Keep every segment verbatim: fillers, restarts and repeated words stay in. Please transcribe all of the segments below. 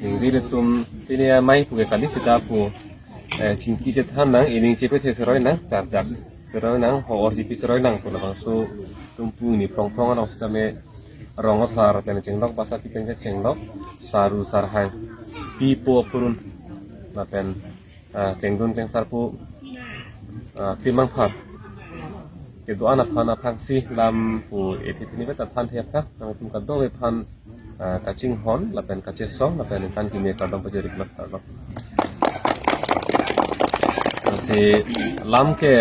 Ningri ilitum pini amei pu ke kali seta pu, eh, chingki chethan nang, ining chepe the seroi nang, charjak seroi nang, ho-or chepi seroi nang pu labangso atum pu ini prong prong along sitame rong asar pen chenglok, basa pi pen ke chenglok, saru sarhang, pi po purun lapen, ah, kengdun kengsar pu, ah, timang phar kedo-an aphan aphrangsi lam pu ethi pini beta than thep ta nangtum kadokave aphan, ah, kachinghon lapen kachesong lapen ningkan keme kardom pajirip lok ta lok. Si lam ke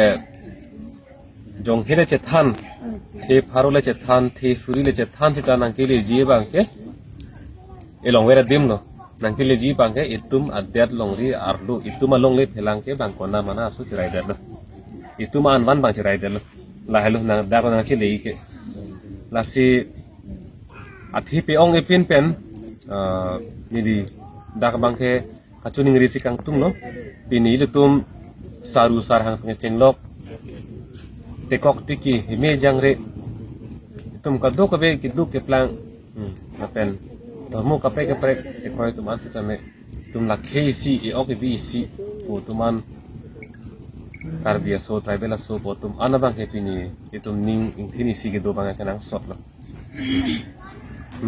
jong hile chethan, he pharo le chethan, he suri le chethan sita nangkeleji abang ke elong vera dim lo. Nangkeleji abang ke itum adet longri arlo, itum alongle phelang ke bang kona mana aso cherai det lo. Itum an van bang cherai det lo. Lahelo nang dak nangchele ke. Lasi athi pe-ong epin pen, ah, neli dak abang ke kachiningri si kangtung lo. Pini ilitum saru sarhang pen chenglok, tekok tiki, heme jangre, itum kadokave keduk keplang, hmm, lapen dhormo kaprek kaprek kekroi atum an sitame, itum lakhei isi, e-ok ebi isi pu atum an, Karbi aso, tribal aso pu atum an abang ke pini itum ning ingthin isi kedo abang ke nangsot lo.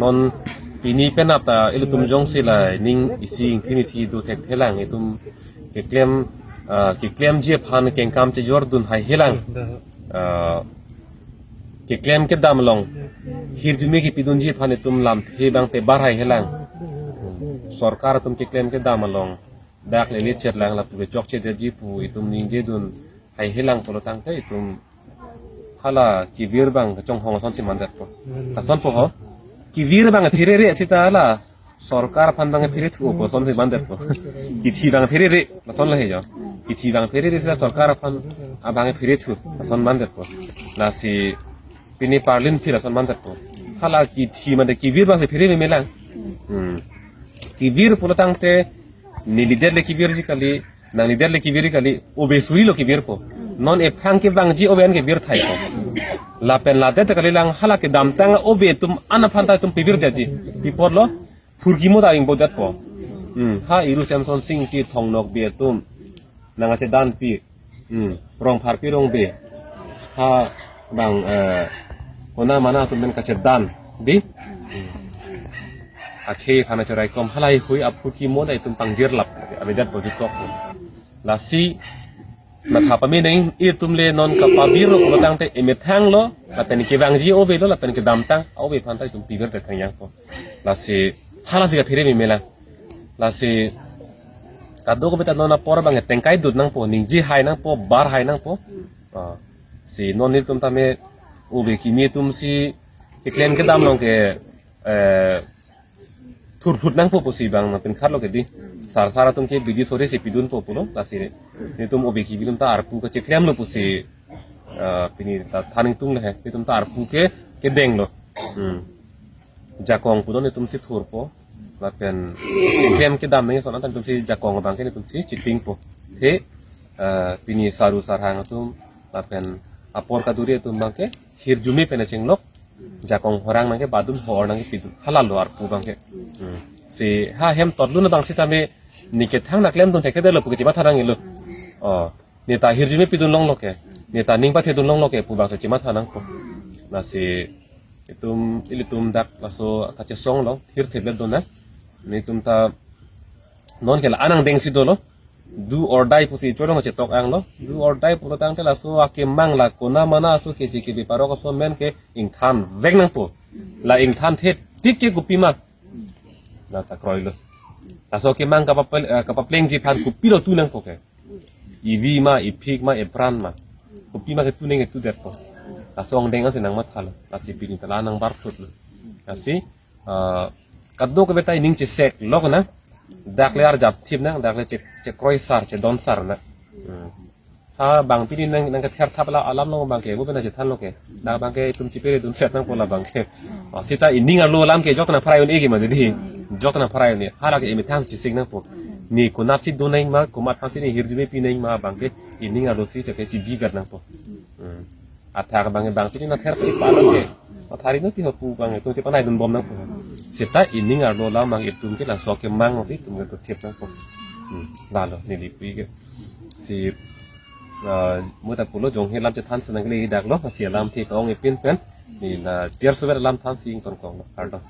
Non pini penap ta ilitum jongsi la ning isi ingthin isi do thekthelang, itum keklem, ah, keklemji aphan kengkam chejordun haihelang, ah, keklem kedam along hirjume kepidunji aphan itum lamthe abang pebar haihelang. Sorkar atum keklem kedam along dak lele chetlang lapu ke chokche detji pu itum ningjedun haihelang pulo tangte itum hala kevir abang kachonghong asonsi mandetpo. Asonpo ho. Kevir abang pherere sita hala sorkar aphan abang phere thupo asonsi mandetpo. Kithi abang pherere, lason lo he jo. Kithi abang pherere sita sorkar aphan abang phere thu, lason mandetpo. Lasi pini parlin phil ason mandetpo. Hala kithi mate kevir abangsi phere memelang. Hmm. Kevir pulo tangte neli det le kevirji kali, nangli det le kevirji kali, ove suri lo kevirpo. Non ephrang kevangji ove an kevir thaipo. Lapen ladet kalilang, hala kedamtang ove atum an aphan ta itum pevirdetji. Pi apot lo, phurkimo ta ingbodetpo. Hmm, ha Iru Semson Sing ti Thong Nokbe atum nangkachedanpi. Hmm, Rongpharpi Rongbe. Ha bang, eh, kona mana atum pen kachedan, di? Hmm. Akhei aphan acherai kom halahei hui aphurkimo ta itum pangjirlap, avedet bojit kok. Lasi matha pame nang itum le non kapavir lo pulo tangte emethang lo, lapen kevangji ove lo, lapen kedamtang ove aphan ta itum pevirdet thangyang ko. Lasi halasi kaphere memelang. Lasi kadokave ta non apor abang tengkai dut nangpo, ningje hai nangpo, bar hai nangpo. Ah, si non nelitum tame ove kimi atumsi keklem kedam along ke, eh, thurphut nangpo pusi bang nangpinkhatlo ke di. Sar sar atum ke bidi sore si pidunpo pulo, lasi nelitum ove kimi atum ta arpu kacheklemlo pusi, eh, pini ta than ingtung le he, nelitum ta arpu ke kedenglo. Hmm. Jakong pu non itum si thurpo. Lapen keklem kedam nangji ason anta itum si jakong abang ke itum si chipingpo. He, eh, pini saru sarhang atum, lapen apor kaduri atum abang ke hirjume pen chenglok, jakong horang nangkebadun, ho-or nangkepidun. Halalo arpu abang ke. Hmm. Si ha hem totlun abang sitame ne kethang nangklemdun thekthedetlo pu ke chematha nangjilo. Oh. Ne ta hirjume pidun longlo ke, ne ta ning pathedun longlo ke pu abang si chematha nangpo. Lasi itum, ilitum dak laso kachesong along thirthip le dona. Nelitum ta non ke la-an angdeng si dolo. Do or die pusi cholong chetok anglo. Do or die pulo tangte laso akemang la kona mana aso keche kebe parok aso amen ke ingthan vek nangpo. La ingthanthe tik ke kopima, la ta kroilo. Laso akemang kapapel-, eh, kapaplengji aphan kopilo tu nangpo ke. Ivi ma, iphik ma, ipran ma. Kopima ke tu nangji tu detpo. Laso angdeng ansi nangmathalo. Lasi pini ta la nangbarphutlo. Lasi, ah, kadokave ta ining cheseklok nang. Dak le arjap thip nang, dak le che, chekroi sar, chedon sar nang. Hmm. Ha bang pini nang, nangkether thap la alam lo abang ke, bo pen chethanlo ke. Dak abang ke itum chipere dunset nangpo la abang ke. Oh, sita ining arlo alam ke jokta nangpharai un-e ke mati di. Jokta nangpharai un-e. Hala ke emethang chesik nangpo. Ne konatsi do nangji ma, komat aphansi ne hirjume pi nangji ma abang ke ining arlo si chake chibiver nangpo. Hmm. Athak abang ke bang pini nangther pari pa abang ke. Pathari no ti hapu bang itum chepanai dun bom nangpo. Seta ining arlo alam mang itum ke laso kemang si itum ke thip nangpo. Hmm, lalo neli pu ke. Si ah, muta pulo jong he lam chethan senang kali dak lo, si alam thik ong ipin pen. Neli la tiar sever alam than si ington kong lo. Kardom.